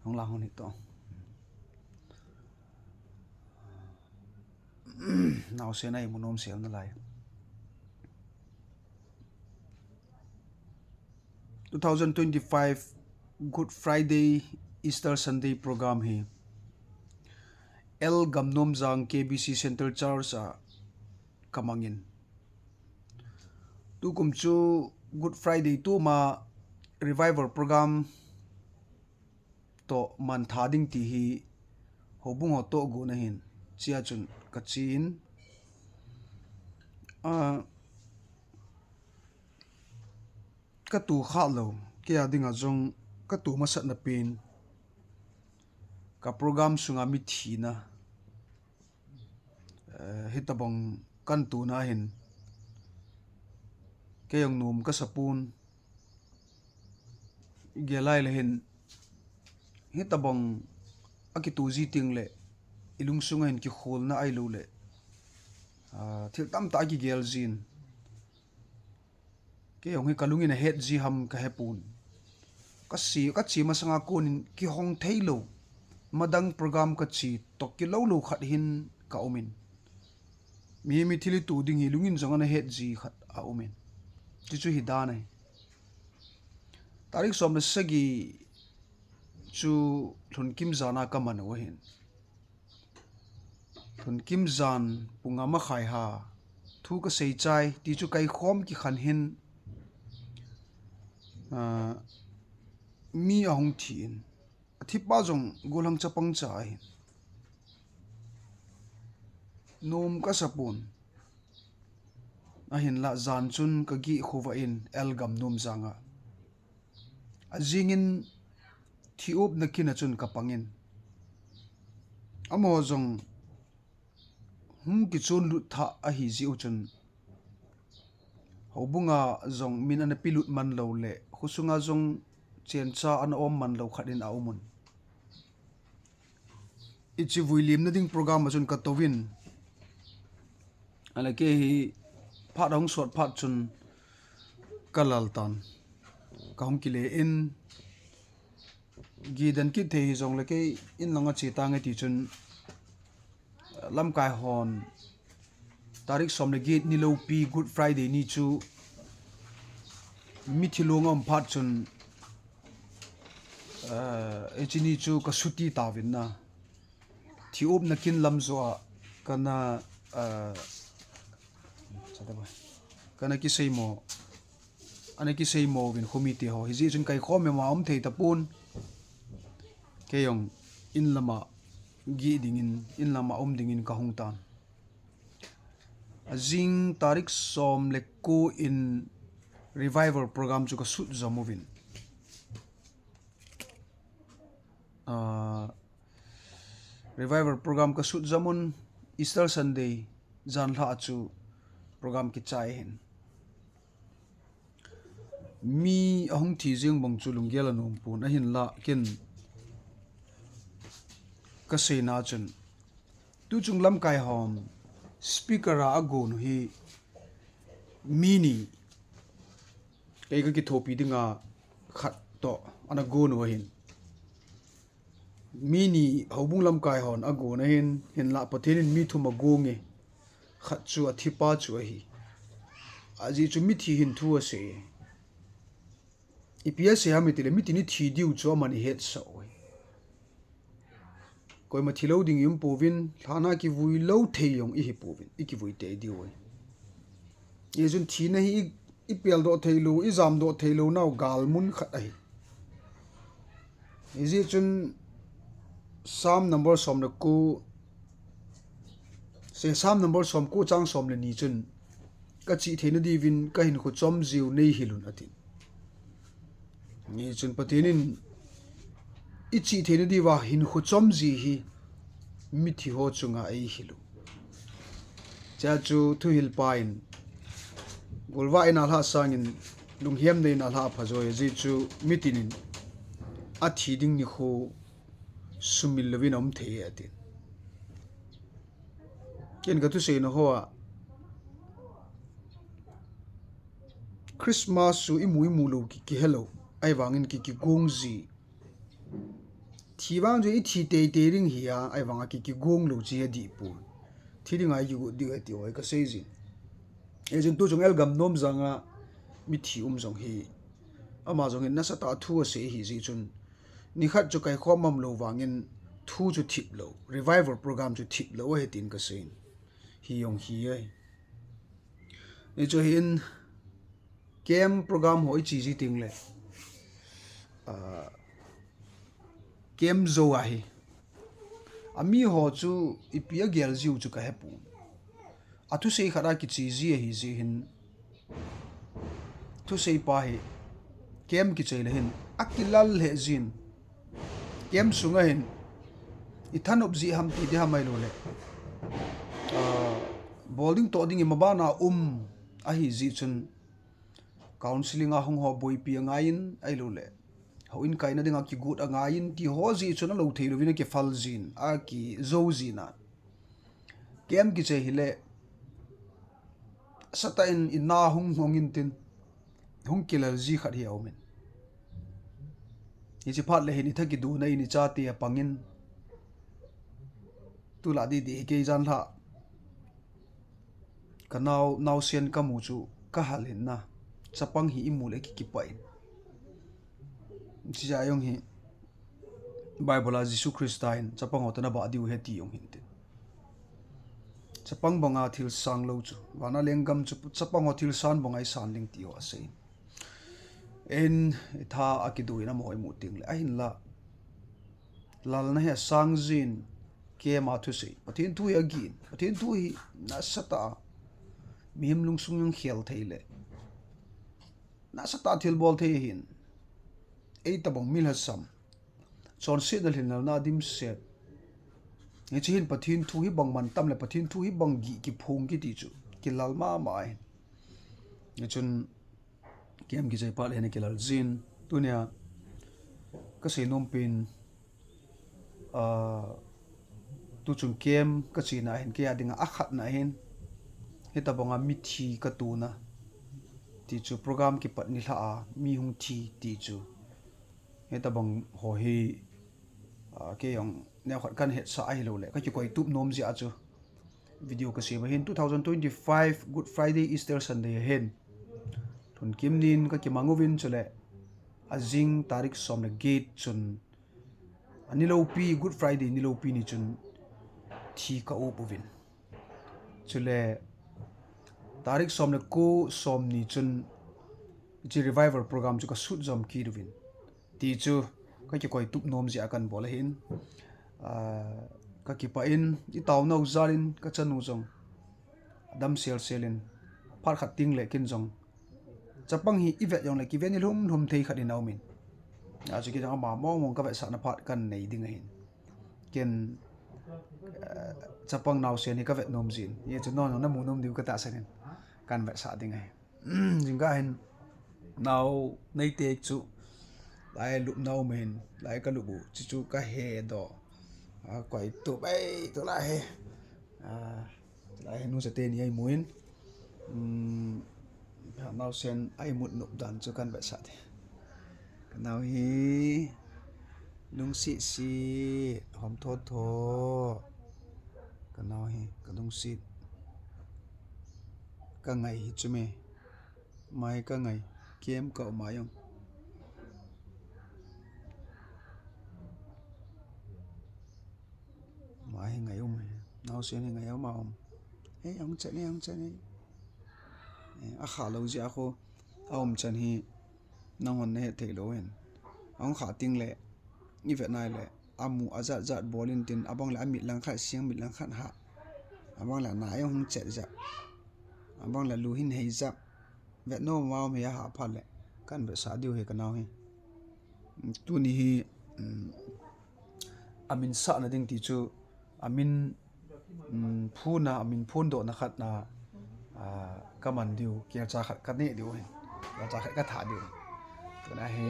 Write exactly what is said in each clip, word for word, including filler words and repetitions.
Hung lang hon hito. Naosen a imu nom sel nalai. Two thousand twenty-five Good Friday, Easter Sunday program hi L Gamnomjang K B C Central Church a kamangin. Tukum chu Good Friday tuma revival program toh mantha ding ti hi houbung ho toh gon ahin, chia chun kachen. Ah, katu khalou, kei a dinga jong katu masatna pen, ka program sunga mi thina, eh, hitabang kan tuna hin, kei jong nom kasa pon, igel lai le hin, hitabang akitu ji teng le, ilungsunga hin kikholna ailou le, ah, thil tamtah akigel jin. Kei jong hi kalungin ahet ji ham kahepon. Kache, kache masanga konin kihong theilou, madang program kache toh kilou lou khat hin kaumin. Mi, mi thil itu ding hi lungin jong ana het ji khat aumin. Chuchu hi dan ahi. Tarik som le sagi chu Lhunkim jan a kaman u ahin. Lhunkim jan pung nga makhai ha thu kasei chai, ti chu kaikhom kikhen hin, ah, mi ahung thi in, athipa jong gollhang chapang cha ahin. Nom kasa pon. Ahinlah jan chun kageh khovah in L Gamnomjang a. Ajingin thi upna kin a chun kapangin. Amaho jong hung kichon lut tha ahi jeh u chun, houbunga jong min ana pelut man lou le, khosunga jong chencha ana um man lou khat in aumun. Hiche vuilimna ding program a chun katouvin. Ahile kei hi phat ahung sot phat chun kalal tan. Kahung kile in, geh den kit thei hijongle kei in langa che tange ti chun, lamkai hon tarik som le get ni loupi Good Friday ni chu mithi long aum phat chun, eh, hiche ni chu ka chuti tauvin na. Thi upna kin lam joh a kana, eh, kana kiseimo, ana kiseimo uvin khomite ho. Hijeh chun kaikhom ema um thei tapon. Kei jong in lama geh dingin, in lama um dingin kahung tan. Ajing tarik som le ko in revival program chu kasut jom uvin. Ah, revival program kasut jom un, Easter Sunday janlhah a chu program kichai ahin. Mi ahung thi jeng bang chu lunggel anom pon ahinlah ken kaseina chun, tuchung lamkai hon speaker a agon u hi mi ni, kei kakithopi dinga khat toh ana gon u ahin. Mi ni houbung lamkai hon agon ahin, hinlah Pathen in mi thum agonge. Khat chu athipa chu ahi. Ajeh chu mithi hin thu asei. Ipi asei ham itile mitin ithi diu chu aman ihetsah u ahi. Koima thilou ding i-um pouvin, lhana kivui lou thei jong ihi pouvin, ikivui tei diu ahi. Hijeh chun thina hi i, ipeldoh theilou, ijamdoh theilou nau galmun khat ahi. Hijeh chun Psalm number som le ko, se Psalm number som ko chang som le ni chun, kachih theina diuvin kahinkho chom jiu neihil un atin. Hijeh chun Pathen in ichih theina diuva hinkho chom ji hi mithi ho chunga eihil u. Chea chu thuhilpa in golvah in alhah sangin lunghem nei in alhah pha joi, ajeh chu mitin in athi ding nikho sumil louvin aum thei e atin. Ken kathuseina hoa Christmas chu imu imu lou ki, kihelou, ahivangin ki, kigong ji. Thi vang chu i thi teitei ding hi a, ahivanga ki, kigong lou chu hi adih pon. Thi dinga i kigot diu ahi ti ho hi kasei jin. Hijeh chun tuchung L. Gamnomjang a mithi um jong hi, ama jong hin nasatah a thu asei ahi jeh chun, nikhat chu kaikhom mam lou vangin thu chu thip lou, revival program chu thip lou ahi tin kasei in. Hi jong hi ahi. Hichu hin camp program ho i che ji teng le, ah, camp jou ahi. Ami ho chu ipi agel jiu chu kahepon. Athusei khat a kiche ji ahi jeh hin, thusei pa hi camp kichai le hin akilal lheh jin. Camp sunga hin i thanop ji ham ti ding ham ahilou le, ah, bol ding toh ding i maban a um ahi jeh chun, counseling a hung ho boipi angaiyin ahilou le, houin kaina dinga kigot angaiyin ti ho jeh chun alou thei louvin akifal jin, akijou jin a. Camp kichai hile, satah in i na hung hong in tin, hung kilal ji khat hi aum in. Hiche phat le hin i tha kidona in i chate apang in, tulai didi hi kei jan lha. Ka nao, naosen kamu chu kahal in na. Chapang hi imu le ki, kipah in. Hiche jeh a jong hi Bible a Jesu Christa hin chapang ho toh nabah diu ahi ti jong hin tin. Chapang banga thil sang lou chu, vana lenggam chu chapang ho thil san banga i san ding ti ho asei. Eihin i tha a kido in amaho i mu teng le, ahinla, lalna hi asang jin, camp a thusei, Pathen thu hi agin, Pathen thu hi nasatah a mihem lungsung jong khel thei le, nasatah a thilbol thei ahin, ei tobang mi lhasam, chonsetna lhinlelna dimset. Hiche hin Pathen thu hibang mantam le Pathen thu hibang gih kiphong kiti chu kilal mama ahin. Hichun camp kichai phat le hin akilal jin. Tunia kasei nom pen, ah, tuchung camp kachena hin kei a dinga akhatna hin, hitobanga mithi katona ti chu, program kipat nilhah a mi hung thi ti chu, hitobang ho hi, ah, kei jong neokhat kan hetsah ahilou le, kakikoi tup nom jeh a chu video kasem ahin. Two thousand twenty-five Good Friday, Easter Sunday ahin, lhunkim nin kakimang uvin, chule ajing tarik som le get chun, ani loupi, Good Friday ni loupi ni chun thi ka up uvin. Chule tarik som le ko, som ni chun hiche revival program chu kasut jom kit uvin. Ti chu kakikoi tup nom jeh a kan bol ahin. Ah, kakipah in, i taonau jal in kachanu jong adam selsel in, phat khat teng le ken jong chapang hi i vet jong le kiven i lhum lhum thei khat in aum in. Achu kei jong ama mong mong kavetsahna phat kan nei ding ahin. Ken, eh, chapang naosen hi kavet nom jin. Hichu non non namu nom diu katahsan in, kan vetsah ding ahi. Jingkah hin nao neite chu lai lupna um ahin, lai kalup u chu chu kahedoh. Akoi tup e, tulai hi. Ah, tulai hi nucha teni a imu in. Um, naosen a imut nop dan chu kan vetsah te. Ka nao hi lungset set, hom tho tho. Ka nao hi kalungset, kangai hi chu me. Mai kangai, camp ka um a jong. Mai hi ngai um e. Naosen hi ngai um a um. Hei, ahung chan e, ahung chan e. Eh, akha lou jeh a khu, aum chan hi nanghon nahet thei lou hin. Ahung kha teng le, i vet nai le, amu ajat jat bol in tin, abang le amit lang khat seng, mit lang khat hah. Abang le na jong hung chet jep. Abang le lu hin hei jep. Vet nom a um hi, ahah phat le kan vetsah diu hi ka nao hi. Tuni hi, um, amin sahna ding ti chu, amin, um, phunna, amin phundohna khat na, ah, ka man diu, kelcha khat ka neh diu hi. Kelcha khat ka thah diu hi. Tuna hi,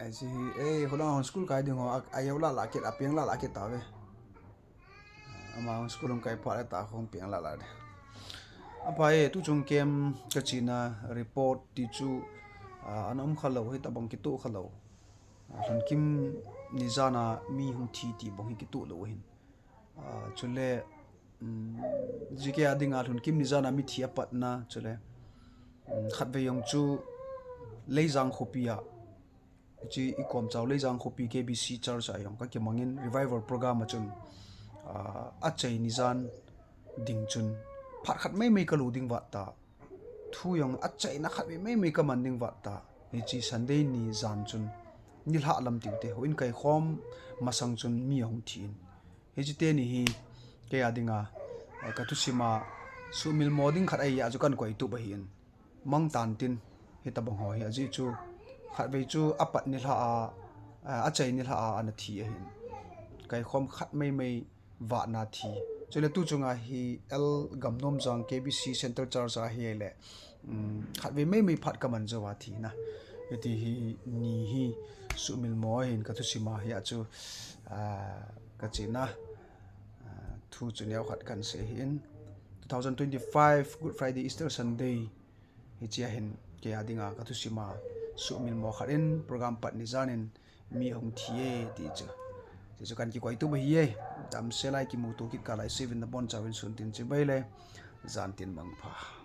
Ahi hi, eh, holang hon school kai ding ho, a, a jao lah lah kit, a peng lah lah kit tave. Ama hon school hung kai phat le ta hung peng lah lah de. Apa e, tuchung camp ka chena report ti chu, a, ana um kha lou, hitabang kitoh kha lou. Lhunkim ni jan a mi hung thi ti bang hi kitoh lou ahin. Chule, um, G K a dinga Lhunkim ni jan a mithi apatna, chule, um, khatvei jong chu Leijang khopi a, hiche i Komchao Leijang khopi K B C Church a jong kakimangin revival program a chun, ah, achai ni jan ding chun phat khat maimai kalu ding vat ta. Thu jong achaina khatvei maimai kaman ding vat ta. Hiche Sunday ni jan chun nilhah lam tiute, houin kaikhom masang chun mi ahung thi in. Hiche teni hi kei a dinga, eh, kathusima suhmil mo ding khat ahi a chu kahin koitup ahin. Mangtan tin, hitobang ho hi ajeh chu khatvei chu apat nilhah a, eh, achai nilhah a ana thi ahin. Kaikhom khat maimai vatna thi. Chule tu chunga hi L Gamnomjang K B C Central Church a hile, um, khatvei maimai phat kaman jouva thina. Hiti hi ni hi suhmil mo ahin kathusima hi a chu, ah, kachena, ah, thu chu neokhat kahin sei ahin. Two thousand twenty-five Good Friday, Easter Sunday, hiche a hin kei a dinga kathusima suhmil mo khat in program pat ni jan in mi ahung thi e ti chu. Ti chu kahin kikoitup ahi e. Damsel a ikimuto kit kah lai seuvin nabonchauvin sun tin chibai le, jan tin mangpha.